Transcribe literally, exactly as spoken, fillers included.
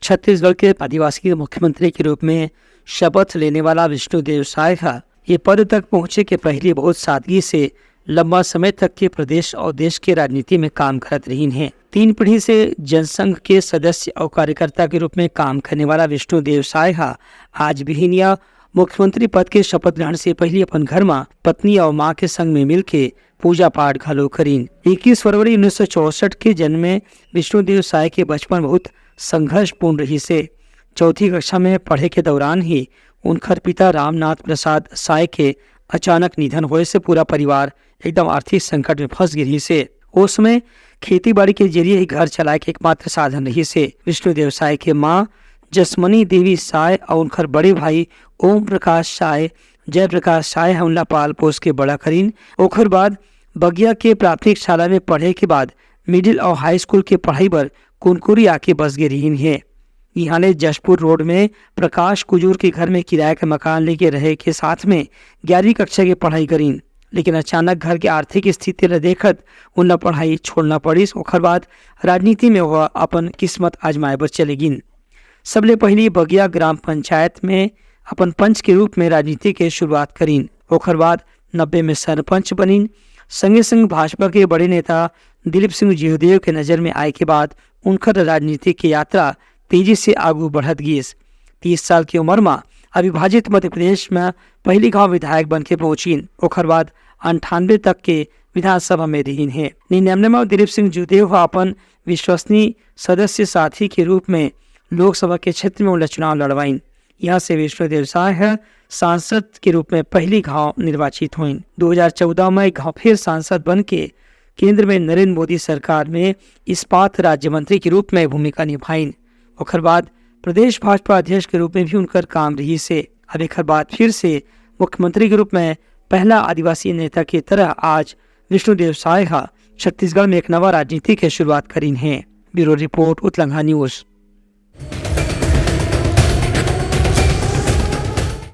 छत्तीसगढ़ के आदिवासी मुख्यमंत्री के रूप में शपथ लेने वाला विष्णुदेव साय ह ये पद तक पहुंचे के पहले बहुत सादगी से लंबा समय तक के प्रदेश और देश के राजनीति में काम करत रहिन हे। तीन पीढ़ी से जनसंघ के सदस्य और कार्यकर्ता के रूप में काम करने वाला विष्णुदेव साय ह आज बिहिनिया मुख्यमंत्री पद के शपथ ग्रहण से पहले अपन घर म पत्नी और मां के संग में मिलके पूजा पाठ घलो करीन। इक्कीस फरवरी उन्नीस सौ चौसठ के जन्मे विष्णुदेव साय के बचपन बहुत संघर्षपूर्ण रहिस हे। चौथी कक्षा में पढ़े के दौरान ही उनकर पिता रामनाथ प्रसाद साय के अचानक निधन होए से पूरा परिवार एकदम आर्थिक संकट में फंस गे रहिस हे। ओ समय खेती बाड़ी के जरिए ही घर चलाए के एकमात्र साधन रहिस हे। विष्णुदेव साय के मां जसमनी देवी साय और उनकर बड़े भाई ओम प्रकाश साय, जय प्रकाश साय ह उनला पाल पोस के बड़ा करीन। ओखर बाद बगिया के प्राथमिक शाला में पढ़े के बाद मिडिल और हाई स्कूल के पढ़ाई बर कुनकुरी आके बस गे रहिन हे। इहां ले जशपुर रोड में प्रकाश कुजूर के घर में किराया के मकान लेके रहे के साथ में ग्यारहवीं कक्षा के पढ़ाई करीन, लेकिन अचानक घर के आर्थिक स्थिति ल देखत उनला पढ़ाई छोड़ना पड़िस। ओखर बाद राजनीति में वह अपन किस्मत आजमाए बर चले गिन। सबले पहिली बगिया ग्राम पंचायत में अपन पंच के रूप में राजनीति के शुरुआत करीन। ओखर बाद नब्बे में सरपंच बनिन। संगे संग भाजपा के बड़े नेता दिलीप सिंह जयदेव के नजर में आए के बाद उनकर राजनीति के यात्रा तेजी से आगू बढ़त गिस। तीस साल की उम्र में अविभाजित मध्य प्रदेश में पहली घाव विधायक बन के पहुंचिन। ओखर बाद अंठानवे तक के विधानसभा में रहिन हे। निन्यानवे में दिलीप सिंह जयदेव ह अपन विश्वसनीय सदस्य साथी के रूप में लोकसभा के क्षेत्र में उनला चुनाव लड़वाइन। यहाँ से विष्णुदेव साय ह सांसद के रूप में पहली घाव निर्वाचित होइन। दो हज़ार चौदह में एक घाव फिर सांसद बन के केंद्र में नरेंद्र मोदी सरकार में इस्पात राज्य मंत्री के रूप में भूमिका निभाइन। ओखर बाद प्रदेश भाजपा अध्यक्ष के रूप में भी उनकर काम रहिस हे। अब एखर बाद फिर से मुख्यमंत्री के रूप में पहला आदिवासी नेता के तरह आज विष्णुदेव साय ह छत्तीसगढ़ में एक नवा राजनीति के शुरुआत करीन हे। Bureau report, Utlangha news.